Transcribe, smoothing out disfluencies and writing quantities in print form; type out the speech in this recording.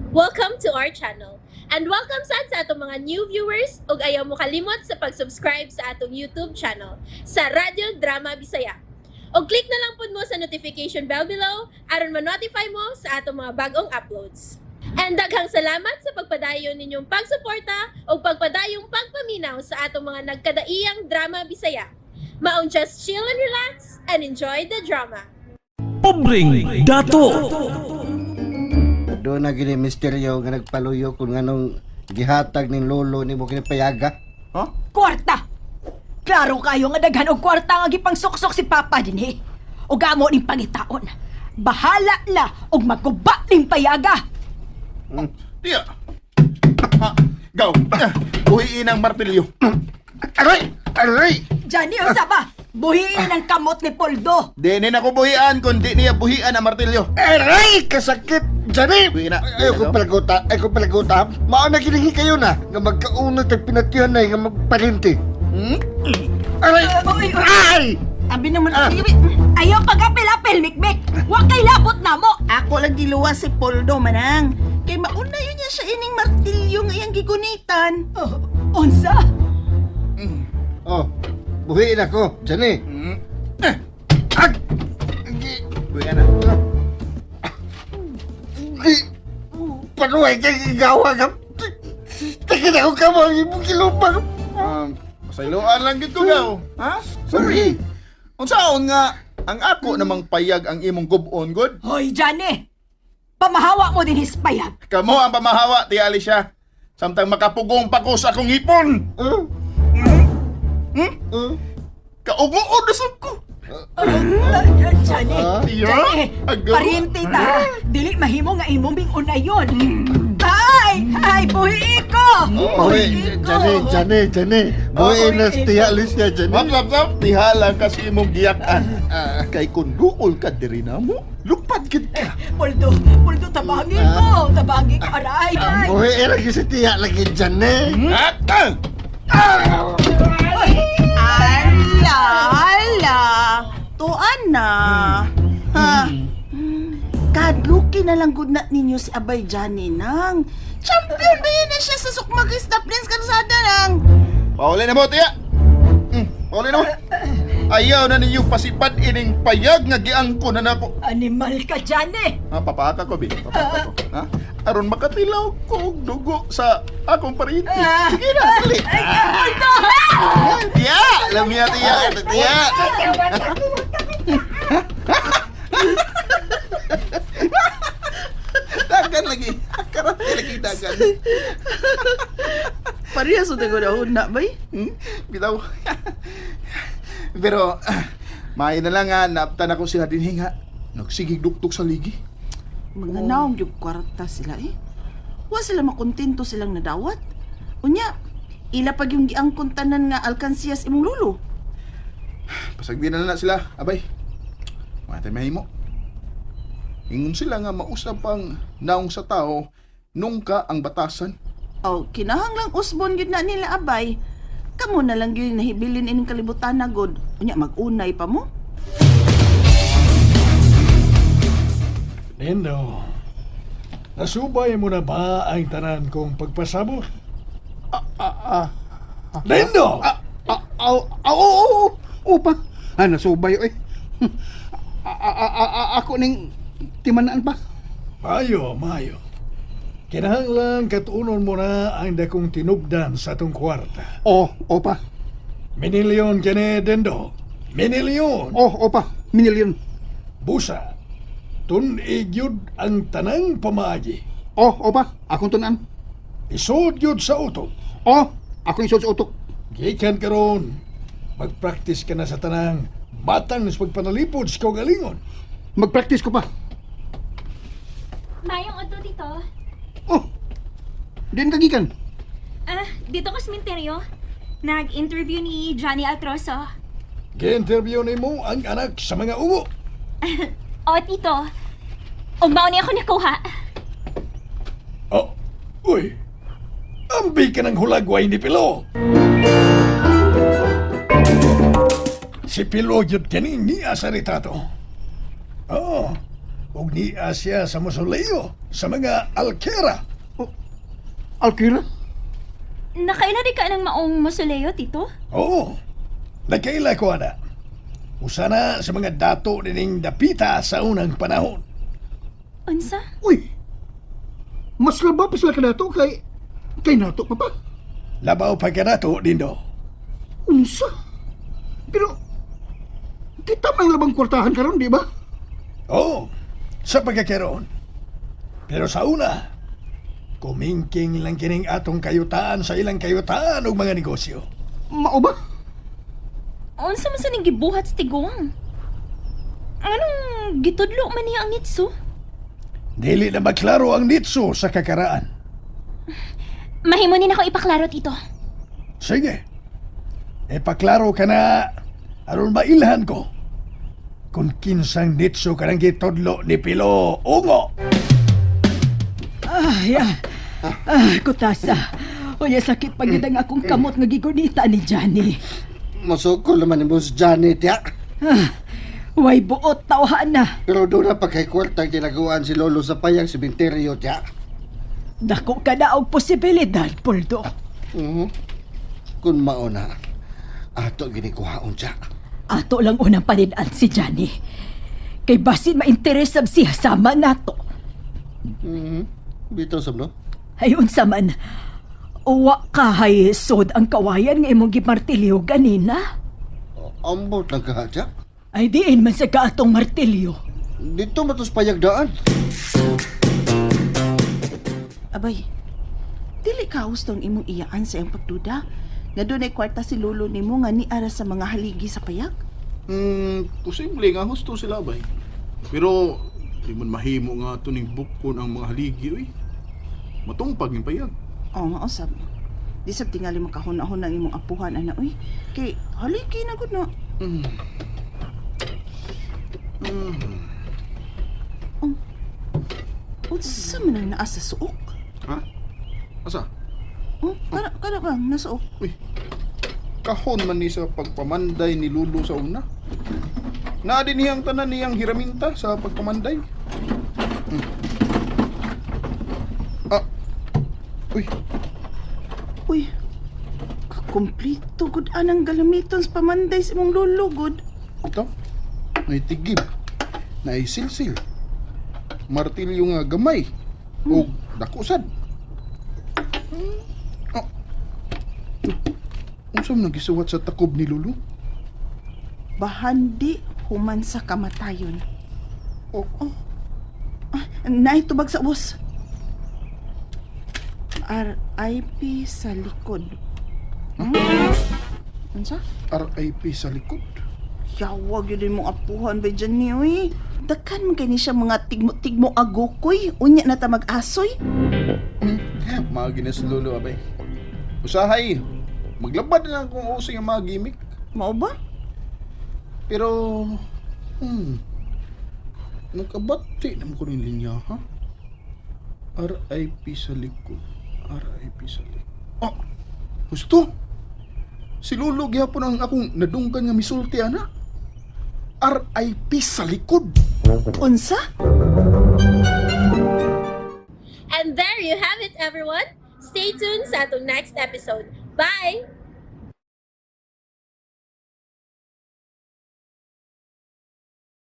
Welcome to our channel. And welcome sad sa atong mga new viewers ug ayaw mo kalimot sa pag-subscribe sa atong YouTube channel sa Radyo Drama Bisaya. Og click na lang pud mo sa notification bell below aron ma-notify mo sa atong mga bagong uploads. And daghang salamat sa pagpadayon ninyong pagsuporta ug pagpadayong pagpaminaw sa atong mga nagkadaiyang drama Bisaya. Maong just chill and relax and enjoy the drama. Pobreng Dato. Doon na gini misteryo nga nagpaluyo kung anong gihatag ning lolo nimo kini payaga. Huh? Kwarta! Klaro kayo nga daghan og kwarta nga gipangsuksok si Papa dinhi. Ug amo ning pangitaon. Bahala na og magguba ning payaga. Tiya. Ha, gaw. Buhiin ang martilyo. Aray! Aray! Johnny, unsa ba? Buhiin ang kamot ni Poldo. Di ni ako buhian, kundi niya buhian ang martilyo. Aray! Kasakit! Johnny! Buhi na. Ayaw ko palaguta. Ayaw ko palaguta. Mao na gini kayo na nga magkauna tag pinatihan na nga magpalinti. Hmm? Aray! Uy, uy. Ay! Abi naman, Ah. Ayaw pagapil-apil, Mikmik. Wa kay labot namo. Ako lang giluwas si Poldo manang. Kay mauna yun niya siya ining martilyo nga iyang gigunitan. Oh, unsa? Oh, buhiin ako, Johnny. Eh, Ag! Buhian na. Gi... Panuhay kay gigawa ka. Takin ako ka mo, imong kilupang. Pasayloan lang gid ko gaw. Ha? Sorry. Unsaon nga ang ako namang payag ang imong gubon god? Hoy, Johnny. Pamahawa mo din his payag. Kamo ang pamahawa, Tia Alicia. Samtang makapugong pa ko sa akong ipon. Oh, Hmm? oh. Kauguod na sab ko. Johnny, Ah? Tiya? Johnny, Agaw? pariente ta. Dili mahimo nga imong bing unayon. Ay, ay, buhi ko. Buhi, Johnny, Johnny, Johnny. Buhi na si Tia Alicia, Johnny. Wap, wap, wap. Tihala kasi imong giyakan. Kay kung duol ka diri na mo, lupad gid ka. Poldo, Poldo, tabangi ko, tabangi ko, aray, ay. Buhi era gyud si Tia lagi Johnny. Atang! Ala, ala. Tuan na. Ha? Kadluki na lang gud na ninyo si Abay Johnny nang. Champion ba yun na siya sa Sukmagis na Prince Karsada nang? Pauli na mo, tiya! Pauli na mo. Ayaw na ninyo pasipad ining payag nga giangko na nako. Animal ka, Johnny. Ha, papaka ko, bi. Papaka ko. Ha? Aron makatilaw ko og dugo sa akong parente. Sige na, dali. Ay, Poldo! Tiya! Alam niya, tiya. Tiya! Dagan lagi. Karate lagi dagan. Pareha sa tago na na bay. Bitaw. Pero, maayo na lang nga, naaptan ako sila din nga. Nagsigig duktok sa ligi. Mga naong yung kwarta sila eh. Wa sila makontento silang nadawat. Unya, ila pag yung giangkon tanan nga alkansiyas imong lulo. Pasagdi na lang na sila, abay. Mga tayo mahimo. Ingon sila nga mausap ang naong sa tao nung ka ang batasan. Aw, kinahanglang usbon gyud na nila abay. Kamo na lang gyud nahibilin ining kalibutan na god. Unya mag-unay pa mo. Nendo, nasubay mo na ba ang tanan kong pagpasabot? Nendo! Ah, aw, aw, oo, oo, oo pa. Ah, nasubay, oy. Ako ning timanaan pa. Mayo, mayo. Kinahanglan katunon mo na ang dakong tinubdan sa atong kwarta. Oo, oo pa. Minilyon kini, Dendo. Minilyon! Oo, oo pa. Minilyon. Busa, tunig yun ang tanang pamaagi. Oo, oo pa. Akong tunan. Isod yun sa utok. Oo, akong isod sa utok. Gikan karon, magpraktis ka na sa tanang batang sa pagpanalipod sa kaugalingon. Mag-practice ko pa. Mayong odto dito. Oh, din kagikan. Ah, dito ko sa sementeryo. Nag-interview ni Johnny Altroso. Gi-interview nimo ang anak sa mga uwo. O, tito. Umaw niya ako nakuha. Oh, uy. Ambi ka ng hulagway ni Pilo. Si Pilo yun kani niya sa retrato. Oo. Ug niya siya sa mausoleo sa mga Alkera. Alkira? Nakaila di ka ng maong mausoleo, Tito? Oo. Nakaila ko ana. Usa na sa mga dato nining dapita sa unang panahon. Unsa? Uy! Mas laba pa sila kanato kay nato pa pa. Labaw pa kanato dindo. Unsa? Pero kita may labang kwartahan karon, di ba? Oo, sa pagkakaroon. Pero sa una, kumingking lang kining atong kayutaan sa ilang kayutaan og mga negosyo. Mao ba? Unsa man sa ning gibuhat sa tiguang? Anong gitudlo man niya ang nitso? Dili na maklaro ang nitso sa kakaraan. Mahimo ni nako ipaklaro, Tito. Sige. Ipaklaro ka na aron mailhan ko kung kinsang nitso ka nang gitudlo ni Pilo Ungo. Ay, kutasa. Unya sakit pa gyud ang akong kamot nga gigunita ni Johnny. Masukol naman ni Boss Johnny, tiya. Way buot tawhan na. Pero doon na pagkay kwarta ginaguan si Lolo sa payag simenteryo, tiya. Dako ka na og posibilidad, Poldo. Kung mauna, ato ginikuhaon siya. Ato lang unang panin-an si Johnny. Kay basin mainteresab siya sama nato. Bitaw sab no? Ay unsa man. Uwa ka hay sod ang kawayan nga imong gimartilyo ganina. Ambot lang ka, tiya. Ay diin man sa kaatong martilyo. Dito matos payag daan. Abay, dili ka hustong imong iyaan sa iyang pagduda. Nga dunay kwarta si lolo nimo nga niara sa mga haligi sa payag. Posible nga husto sila bay. Pero di man mahimo nga ato ning bukon ang mga haligi oy. Matungpag ning payag. Oo nga usab. Di sab tingali makahuna-huna ang imong apuhan ana uy. Kay haligi na gud na. Oh. Unsa man ang naa sa suok? Ha? Asa? Oh, kana kana bang nasuok? Uy. Kahon man ni sa pagpamanday ni Lolo sa una. Naa din niyang tanan niyang hiraminta sa pagpamanday. Ah. Uy, Uy. Kompleto gud anang galamiton sa pamanday sa imong lolo gud. ito. May tigib. Naay silsil. Martilyo nga gamay. O dakusad. Oh. Unsa man ang gisuwat sa takob ni Lulu? Bahandi human sa kamatayon. Oh, Oh. Ah, naitubag sa ubos. RIP sa likod. Hmm? Unsa? RIP sa likod. Yawag yun din mong apuhan ba dyan niyo eh. Dakan man kay ni siya mga tigmo-tigmo agukoy. Unya na ta mag-asoy. Mga ginas Lulu, abay. Usahay, maglabad na lang kung uso yung mga gimmick. Mao ba? Pero, nagkabati naman ko ng linya, ha? RIP sa likod. RIP sa likod. Oh, gusto! Si Lolo gihapon ang akong nadunggan nga misulti, ana. RIP sa likod. Unsa? And there you have it, everyone. Stay tuned sa atong next episode. Bye!